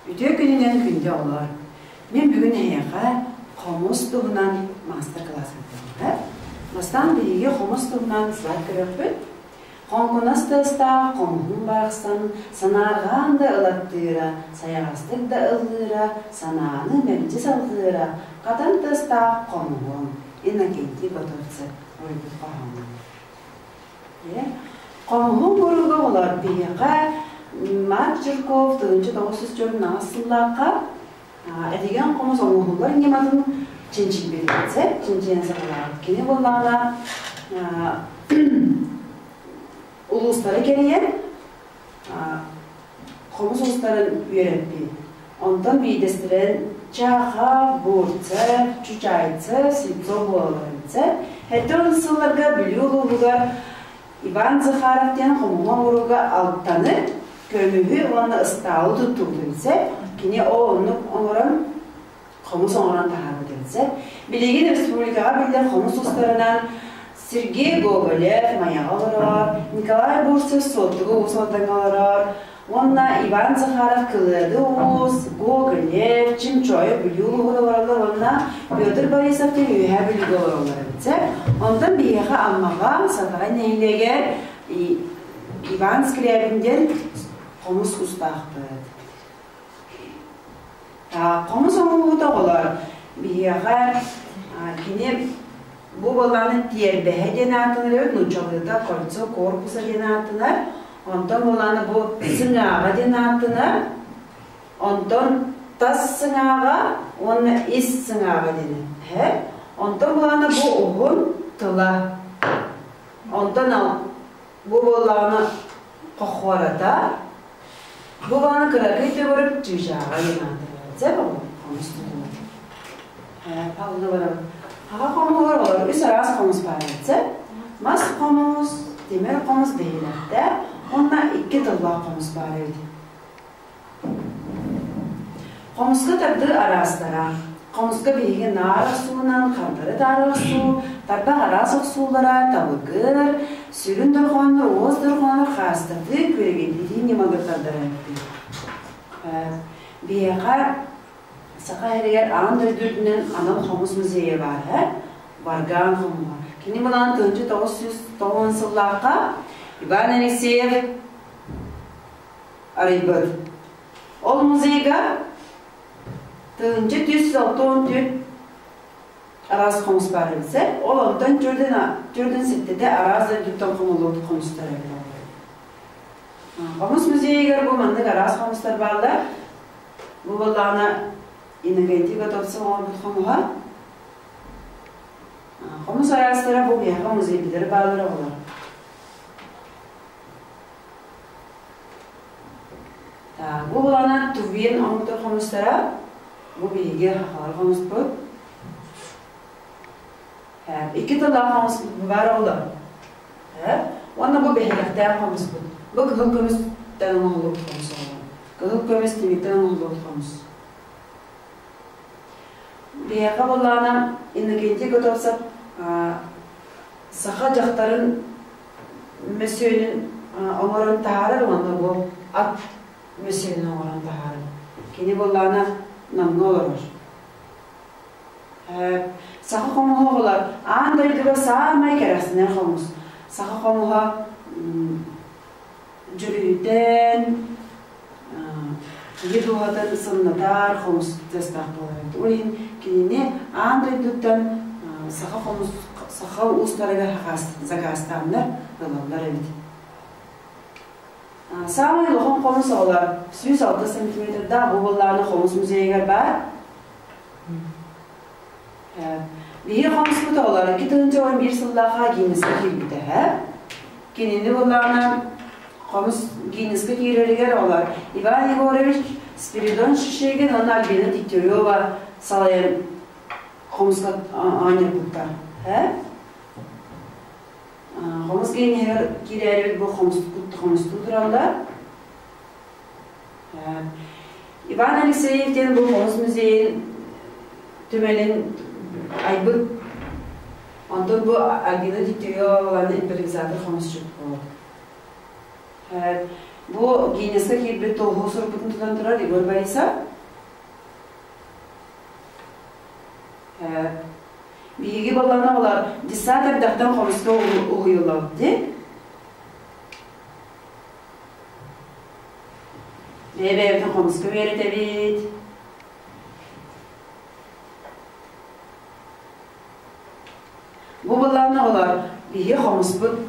Үтүө күнүнэн күндү оҕолор! Мин бүгүн эһиэхэ хомус туһунан маастар-кылаас ыытыахпыт. Бастаан биһиги хомус туһунан слайд көрүөхпүт. Хоҥкунас тыастаах хомуһун барахсан санаарҕаан да ылаттыыра, сайаҕастык да ыллыыра, санааны мэлдьи салҕыыра, хатан тыастаах хомуһун Иннокентий Готовцев уруйбут хоһоонун. Хомуһун курууга олор биһиэхэ Марк Жирков 1998 сыллаахха этигэн хомус оҥоһуллар ньыматын чинчийбитинсэ чинчийэн саҕалаабыт. Кини буоллаҕына улуустары кэрийэн хомус уустарын үөрэппит. Онтон биирдэстэрин Чахов, Бурцев, Чучайцев, Слепцов буолалларынца Хэттэ сылларга Бүлүү улууһугар Иван Захаров диэн хомуһу оҥорууга алтаны, көмүһү уонна ыстаалы туттубутунса, кини ол оннук оҥорон хомус оҥорон таһаарбытынса. Билигин республикаҕа биллэр хомус устарынан Сергей Гоголев Майаҕа олорор, Николай Бурцев Суоттуга Уус Алдаҥҥа олорор уонна Иван Захаров Кылыады Уус, Гоголев, Чимчоев Бүлүү улууһугар олороллор уонна Петр Борисов диэн Үөһээ Бүлүүгэ олороллор эбит. Онтон биһиэхэ Аммаҕа Сатаҕай нэһилиэгэр Иван Скрябин диэн хомус устаахпыт. Хомус оҥоһуута оҕолор биһиэхэ кини бу буоллаҕына тиэрбэһэ диэн ааттанар эбит, нууччалыыта кольцо корпуса диэн ааттанар. Онтон буоллаҕына бу сыҥааҕа диэн ааттанар. Онтон тас сыҥааҕа уонна ис сыҥааҕа диэн. Онтон буоллаҕына бу уһун тыла. Онтон бу буоллаҕына хохуората. Бу бааны кыракый төгүрүк чыычааҕа диэн ааттанар. Хомус тутула. Паллы барабын. Хаха хомуһугар олор үс араас хомус баар этсэ. Мас хомус, тимир хомус бэйэлэхтэ, уонна икки тыллаах хомус баар эбит. Хомуска тардыы араастара. Хомуска биһиги наар охсуунан хардары таары охсуу, тарбах араас охсуулара, табыгыр, сүрүн дорҕооннор, уос дорҕооннор хаастатыы, күөрэгэйдии ньымалар тардара эбиппит. Биһиэхэ Саха сиригэр аан дойду үрдүнэн анал хомус музейа баар ээ, Варган хомуһа. Кини былаан 1990 сыллаахха Иван Алексеев арыйбыт. Ол музейга 1164 араас хомус баар эбитсэ, ол онтон төрдүн сэттэтэ араас дойдуттан хомуллубут хомустар эбит. Хомус музейыгар бу маннык араас хомустар бааллар. Бу буоллаҕына Иннокентий Готовцев оҥорбут хомуһа. Хомус араастара бу биһиэхэ музейбитигэр бааллар оҕолор. Бу булана Тувин оҥтор хомустара, бу биһиги хахалар хомуспут. Икки тыллаах хомуспут баар оҕолор. Уонна бу бэһиэхтээх хомуспут. Бу кыһыл көмүстэн оҥоһуллубут хомус оҕолор. Кыһыл көмүс тимиртэн оҥоһуллубут хомус. Биһиэхэ буоллаҕына Иннокентий Готовцев саха дьахтарын мөссүөнүн оҥорон таһаарар уонна бу ат мөссүөнүн оҥорон таһаарар. Кини буоллаҕына Намҥа олорор. Саха хомуһа оҕолор аан дойдуга саамай кэрэхсэнэр хомус. Саха хомуһа дьүрүһүтэн, киһи дууһатын сымнатар хомус тыастаах буолар эбит. Ол иһин кинини аан дойдуттан саха хомус саха уустарыгар заказтааннар ылаллар эбит. Саамай улахан хомус оҕолор 106 сантиметрдаах бу буоллаҕына хомус музейыгар баар. Биһиги хомуспут оҕолор 2011 сыллаахха Гиннеска киирбитэ. Кинини буоллаҕына хомус Гиннеска киирэригэр оҕолор Иван Егорович, Спиридон Шишигин уонна Альбина Дегтярева салайан хомуска оонньоппуттар. Хомус Гиннеһигэр киирээрибит бу хомустуу тураллар. Иван Алексеев диэн бу хомус музейын түмэлин айбыт. Онтон бу Альбина Дегтярева импровизатор хомусчут буолар. Бу Гиннеске киирбит туоһу сурукпутун тутан турар Егор Борисов. Биһиги баллаана олар десант эрдэхтэн хомуска уһуйуллабыт дии. Бэйэ-бэйэбитин хомуска үөрэтэбит. Бу былааны олор биһи хомуспут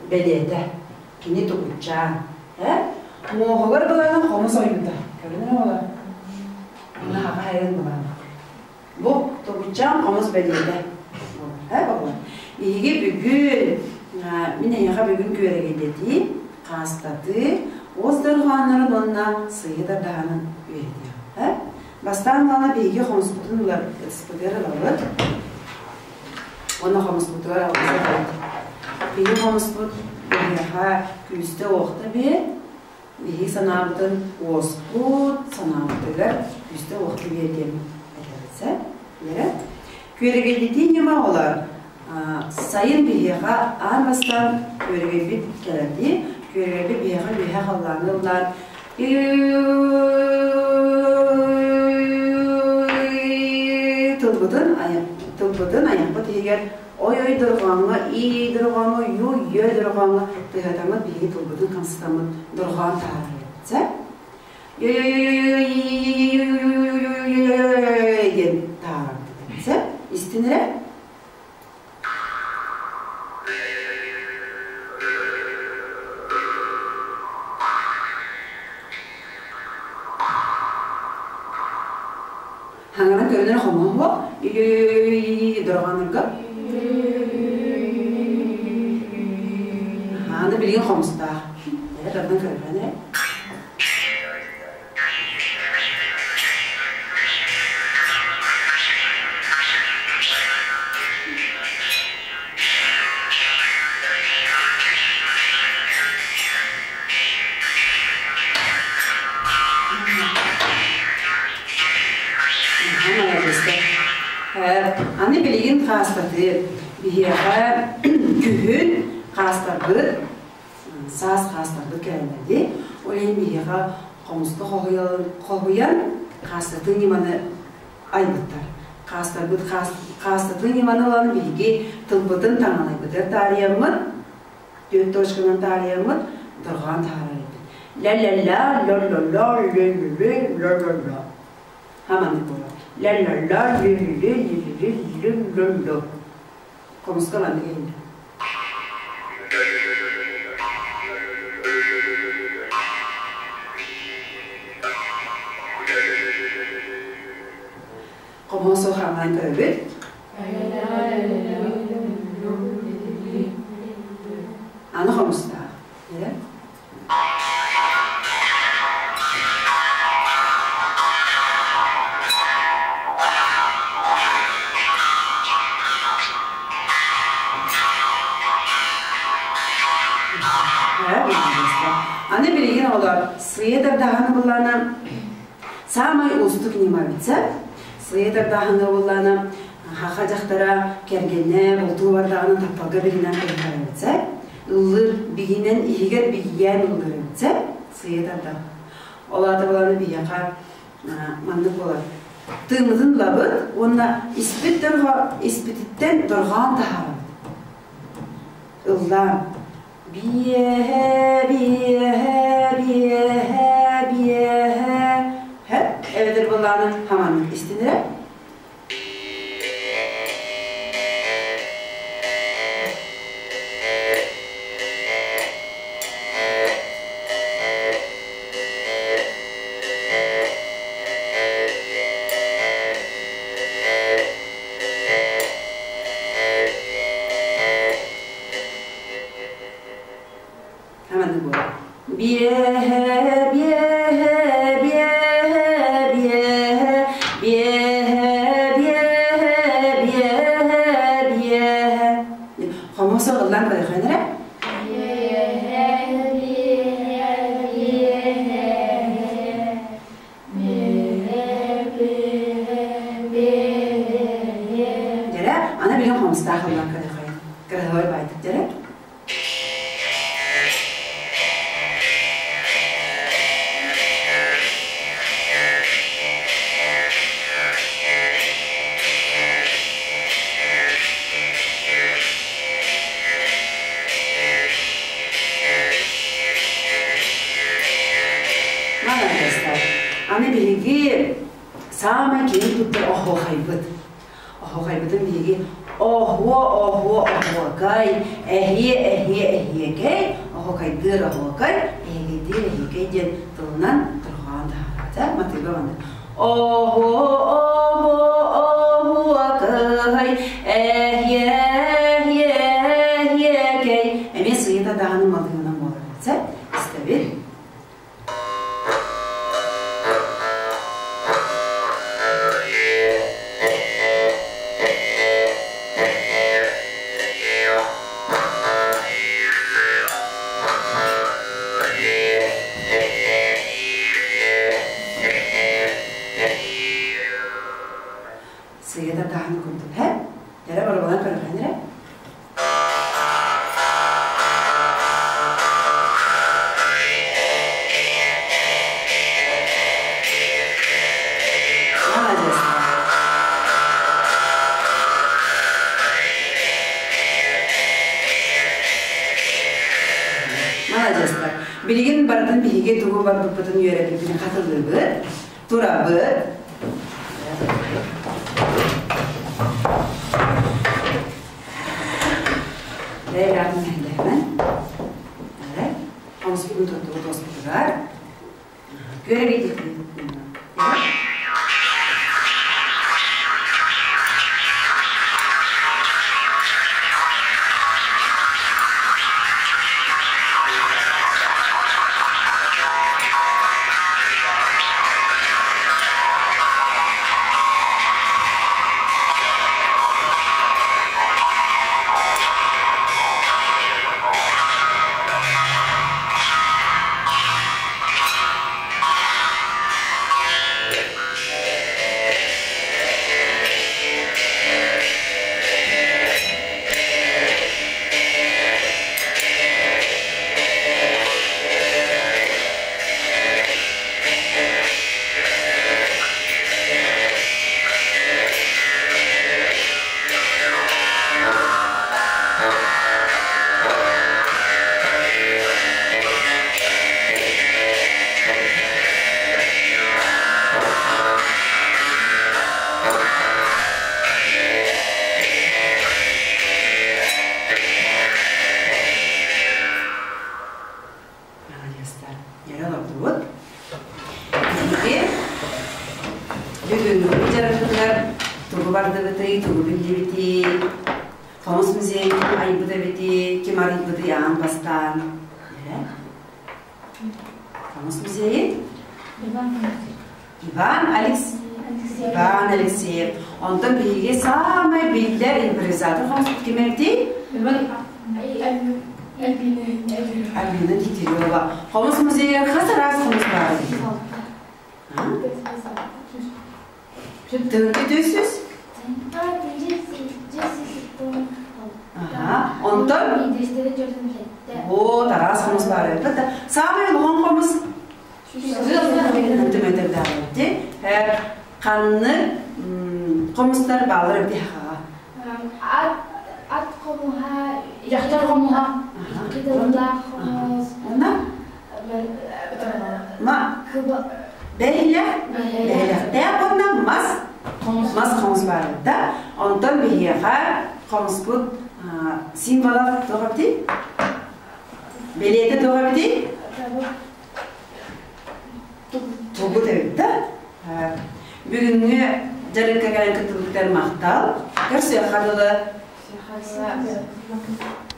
бэлиэтэ. Кини тугутчаан. Э? Муоһугар былааны хомус ойуута. Көрүнэр оҕолор. Наһаҕа хайын былаана. Бу тугутчаан хомус бэлиэтэ. Э, оҕолор. Биһиги бүгүн, мин эйиэхэ бүгүн күөрэгэйдэтии, хаастатыы, уос дорҕооннорун уонна сыыйа тардаһанын үөрэтиэх. Э? Бастаан ылана биһиги хомуспутун ылар, ытыспытыгар ылабыт. Уонна хомуспутугар алгыс этэбит. Биһиги хомуспут биһиэхэ күүстэ-уохта биэр, биһиги санаабытын уоспут, санаабытыгар күүстэ-уохта биэр диэн этэбит сэ. Билэрэ? Күөрэгэйдитии ньыма олор сайын биһиэхэ аан бастаан күөрэгэйбит кэлэрдии, күөрэгэйбит биһиэхэ үөһэ халлааҥҥа ыллаан тылбытын тылбытын айахпыт иһигэр ой-ой дорҕооҥҥо ии дорҕооҥҥо ю-йө дорҕооҥҥо тыаһатаммыт биһиги тылбытын хамсатаммыт дорҕоон таһаарар диэн таһаарбыт истин эрэ Хаҥаран көрүнэр хомоһо дорҕоонорго Аны билигин хомустаах. Тардан көрүнэр эрэ. Аны билигин хаастатыы. Биһиэхэ күһүн хаастарбыт саас хаастарбыт кэлэллэр дии. Ол иһин биһиэхэ хомуска хоһуйан хаастатыы ньыманы айбыттар. Хаастарбыт хаастатыы ньыманы ылан биһиги тылбытын таҥалайбытыгар таарыйаммыт, түөрт точканан таарыйаммыт, дорҕоон таһаарар этибит. Ля-ля-ля, ло-ло-ло, лө-лө-лө, ло-ло-ло. Хаманнык буолар. Ля-ля-ля, лө-лө-лө, лө-лө-лө, лө-лө. Хомуска маннык иһиллэр. Хомуһа суох хаҥаан көрөбүт. Аны хомустаах. Аны билигин оҕолор сыыйа тардаһаны буллаана саамай уустук ньыма эбит Сыыйа тардаһаны буллаана хаха дьахтара кэргэнэ бултуу бардаҕына тапталга бигинэн кыһар эбит ыллыр бигинэн иһигэр бигийээн ыллыр эбит сыыйа тарда ол аата буланы биһиэхэ маннык буолар тыыммытын ылабыт уонна испит дорҕо испититтэн дорҕоон таһаарабыт ыллаан биэһэ биэһэ биэһэ биэһэ хэп эбэтэр былааны хаманнык истинэрэ Хаманнык буолар. Биэһэ, биэһэ, биэһэ, биэһэ, биэһэ, биэһэ, биэһэ, биэһэ. Хомус ыллаан көрөхөн эрэ. Биэһэ, биэһэ, биэһэ, биэһэ, биэһэ, биэһэ. Дьэрэ, аны билин хомустаах ыллаан көрөхөн. Кыраһыай байтык дьэрэ. Маладьыастар. Аны биһиги саамай киэн туттар оһуохайбыт. Оһуохайбытын биһиги оһуо оһуо оһуокай, эһиэ эһиэ эһиэкэй, оһуокайдыыр оһуокай, эһигийдиир эһиэкэй диэн тылынан торҕоон таһаарбыта. Матыыба маннык. Оһуо оһуо оһуокай, эһиэ эһиэ эһиэкэй. Эмиэ сыыйа даҕаны матыыбынан буолар. Истэбит. Сыыйа тардааһын курдук, һэ? Эрэ боруобалаан көрөххүн эрэ. Молодец. Молодецтар. Билигин барытын биһиги тугу барбыппытын үөрэппиппитин хатылыыбыт, турабыт. Бэйэлээх мэһэйдэһэмэн. Хомуспутун туттубут оспутугар. Күөрэгэй Маладьыастар. Дьэрэ олордубут. Биһиги бүгүҥҥү дьарыкпытыгар тугу бардыбытый, тугу биллибитий, Хомус музейын ким айбыт эбитий, ким арыйбытый аан бастаан? Дьэрэ. Хомус музейын? Иван Алекс Иван Алексеев. Онтон биһиги саамай биллэр импровизатор хомуспут ким эбитий? Альбина Дегтярева. Хомус музейыгар хас араас хомус баар эбит? Тыынты төсүс? Ага. Онтон? Вот, араас хомус баар эбит. Саамай улахан хомус Түмэтэрдээҕи ханнык хомустар бааллар эбити хаҕа? Ат ат хомуһа, дьахтар хомуһа, икки тыллаах хомус. Уна? Ма бэһилэх бэһилэхтээх уонна мас мас хомус баар да. Онтон биһиэхэ хомуспут символа туох эбитий? Бэлиэтэ туох эбитий? Тугут эбит да? Бүгүҥҥү дьарыкка кэлэн кыттыбыттар махтал. Көрсүөххэ дылы.